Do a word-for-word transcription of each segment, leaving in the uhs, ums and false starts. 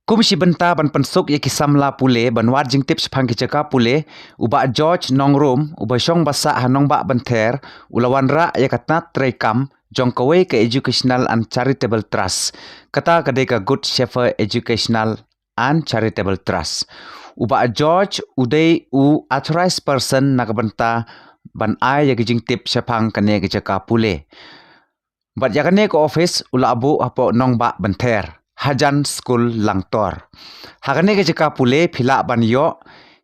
Kum shi bynta ban pynsuk ïa ki samla pule ban wad jingtip shaphang ki jaka pule, u Bah George Nongrum, uba shong basah ha Nongbah Bynther, u la wanrah ïa ka tnat treikam jong kawei ka Educational and Charitable Trust. Kata ka dei ka Good Shepherd Educational and Charitable Trust. U Bah George u dei u authorized person na ka bynta ban ai ïa ki jingtip shaphang kane ka jaka pule. Bad ïa kane ka office u la buh hapoh Nongbah Bynther, hajan skul Langtor. Ha kane ka jaka pule phi lah ban ïoh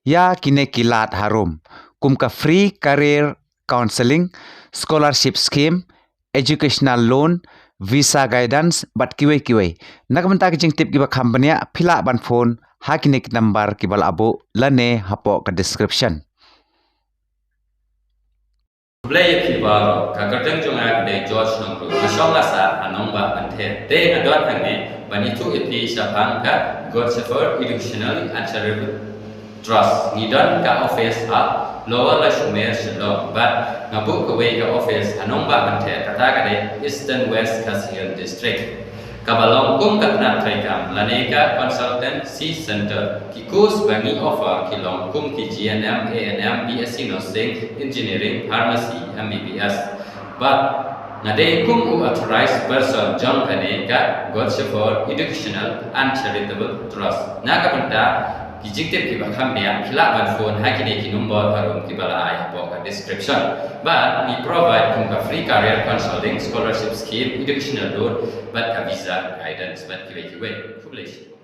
ïa kine ki lad harum, kum ka free career counselling, scholarship scheme, educational loan, visa guidance, bad kiwei kiwei. Na ka bynta ki jingtip kiba kham bniah, phi lah ban phone ha kine ki number kiba la buh lane hapoh ka description. Khublei ïa phi baroh, ka kyrteng jong nga ka dei George Nongrum, nga shong basah ha Nongbah Bynther. Te nga don hangne ban ïathuh ïa phi shaphang ka Good Shepherd Educational and Charitable Trust. Ngi don ka office ha Lower Lashmer, Shillong, bad nga buh kawei ka office ha Nongbah Bynther, kata ka dei Eastern West Khasi Hills District. Kaba long kum ka tnat treikam lane ka consultancy center. Ki course ba ngi offer ki long kum ki G N M, A N M, B S C nursing, engineering, pharmacy, M B B S. Bad nga dei kum u authorized person jong kane ka Good Shepherd Educational and Charitable Trust. Na ka bynta ki jingtip kiba kham bniah, phi lah ban phone ha kine ki number harum kiba la ai hapoh ka description. Bad ngi provide kum ka free career counselling, scholarship scheme, educational loan, bad ka visa guidance, bad kiwei kiwei. Khublei shibun.